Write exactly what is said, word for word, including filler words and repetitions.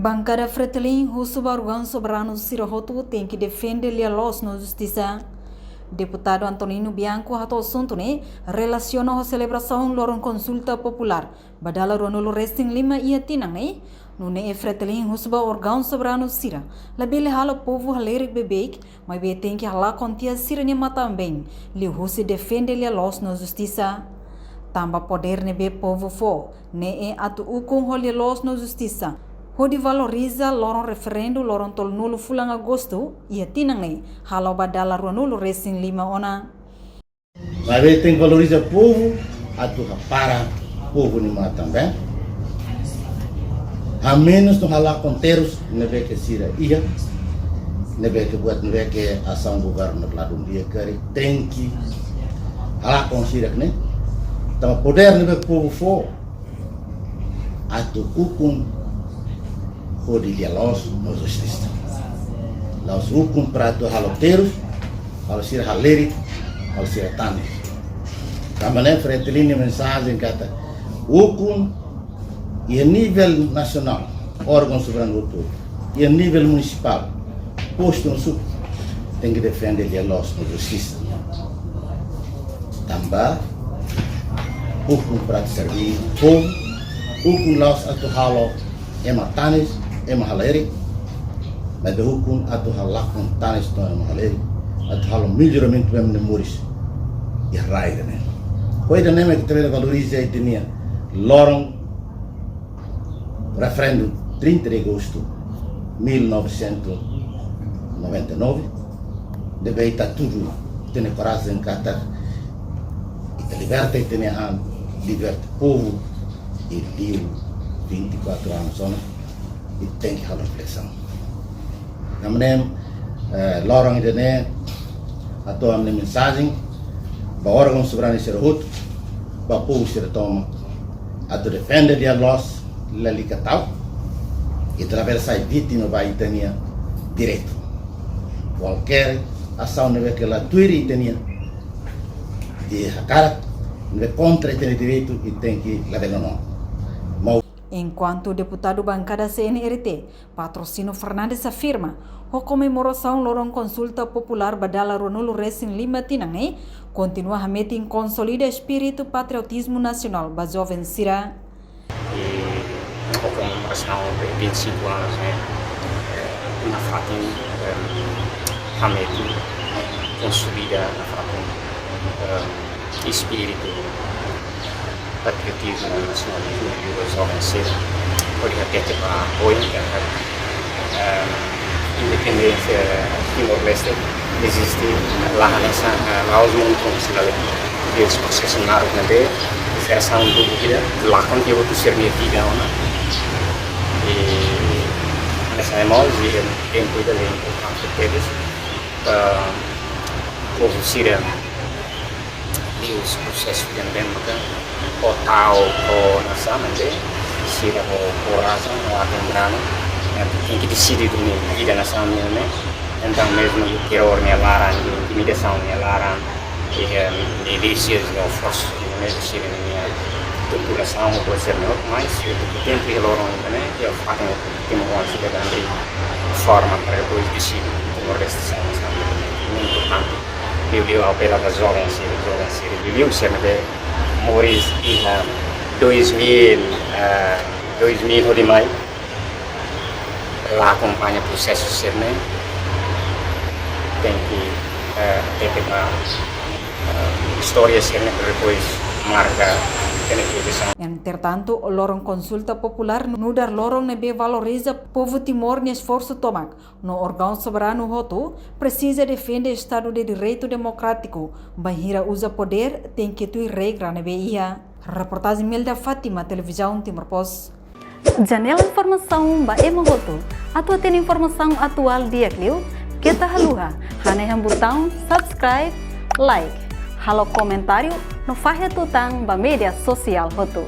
Bankada Fretilin husu ba órgaun soberanu sira hotu tenke defende lia-loos no justisa. Deputadu Antonino Bianco hato'o asuntu ne'e relasiona ho selebrasaun loron konsulta populár ba dala ruanulu resin lima iha tinan ne'e. Nune'e Fretilin husu ba órgaun soberanu sira labele halo povu halerik beibeik, maibé tenke halakon tiha sira-nia matan-been liuhusi defende lia-loos no justisa. Tanba podér ne'ebé povu fó ne'e atu ukun ho lia-loos no justisa, hodi valoriza loron referendu loron tolunulu fulan Agostu iha tinan ne'e, halo ba dala ruanulu resin lima ona. Maibé tenke valoriza povu atu hapara povu nia matan-been. Hamenus no halakon terus ne'ebé ke sira iha, ne'ebé ke buat ne'ebé ke asaun governu ladún di'ak karik, tenke halakon sira ne'e. Tanba podér ne'ebé povu fó atu ukun hodi lia-loos no justisa. La'ós ukun para atu halo terus, halo sira halerik, halo sira tanis. Tanba ne'e Fretilin nia mensajen katak ukun iha nivel nasionál, órgaun soberanu hotu, iha nivel munisipál, postu no sub, tenke defende lia-loos no justisa. Tanba ukun para atu serve povu, ukun la'ós atu halo ema tanis, ema halerik, maibé ukun atu halakon tanis no ema halerik, atu halo melloramentu ba ema nia moris iha rai ida-ne'e. Ho ida-ne'e mak ita bele valoriza ita-nia loron referendu trinta de agosto mil novecentos e noventa e nove, ne'ebé ita tudu tenke korajen katak ita liberta ita-nia an, liberta povu, i liu vinte e quatro anos ona, i tenke halo reflesaun. Tanba ne'e, eh, loron ida-ne'e, hato'o ami-nia mensajen ba órgaun soberanu sira hotu, ba povu sira tomak, atu defende lia-loos, lalika ta'uk, ita labele sai vítima ba ita-nia direitu. Kualkér asaun ne'ebé ke la tuir ita-nia hakarak, ne'ebé kontra ita-nia direitu, ita tenke labele nonook. Mau Enkuantu deputadu bankada C N R T, Patrocínio Fernandes afirma, ho komemorasaun loron konsulta populár ba dala ruanulu resin lima tinan ne'e, kontinua hametin konsolida espíritu patriotizmu nasionál ba joven sira. I ho komemorasaun ba vinte e cinco anos ne'e, eh, nafatin, eh, hametin, konsolida nafatin, eh, espíritu patriotizmu no nasionalizmu liuliu ba joven sira. Hodi hatete ba oin katak, eh, independénsia Timor-Leste eziste la hanesan, eh, la'ós mundu konvensionál. Desde prosesu naruk ne'ebé jerasaun tubu ida lakon tiha hotu sira-nia vida ona. I hanesan ema hoje tempu ida importante tebes, eh, povu sira liu husi prosesu ida-ne'ebé maka ho ta'uk, ho nasaun ne'ebé sira ho korajen, ho aten branu, ne'e tenke deside duni ida nasaun ne'e. Entaun mezmu iha terror nia laran, iha intimidasaun nia laran, iha milísias no forsas ne'ebé sira-nia estruturasaun ho poder ne'e, mas iha tempu iha loron ida-ne'e, iha fatin timoroan sira bele forma para depois deside Timor-Leste sai nasaun independente. Importante. Liuliu apela ba joven sira, joven sira. Liuliu sira ne'ebé moris iha dois mil, eh, dois mil hodi mai. La akompaña prosesu sira-ne'e. Tenke, eh, tenke ba, eh, istória sira-ne'e depois marka ita-nia pozisaun. Entretantu, loron konsulta populár nu'udar loron ne'ebé valoriza povu Timor nia esforsu tomak. No órgaun soberanu hotu presiza defende Estadu de Direitu Demokrátiku, bainhira uza podér tenke tuir regra ne'ebé iha. Reportajen Melda Fátima, Televizaun Timor Post. Janela informasaun ba ema hotu. Atu hatene informasaun atuál di'ak liu, keta haluha hanehan butaun subscribe, like, halo komentáriu no fahe tutan ba média sosiál hotu.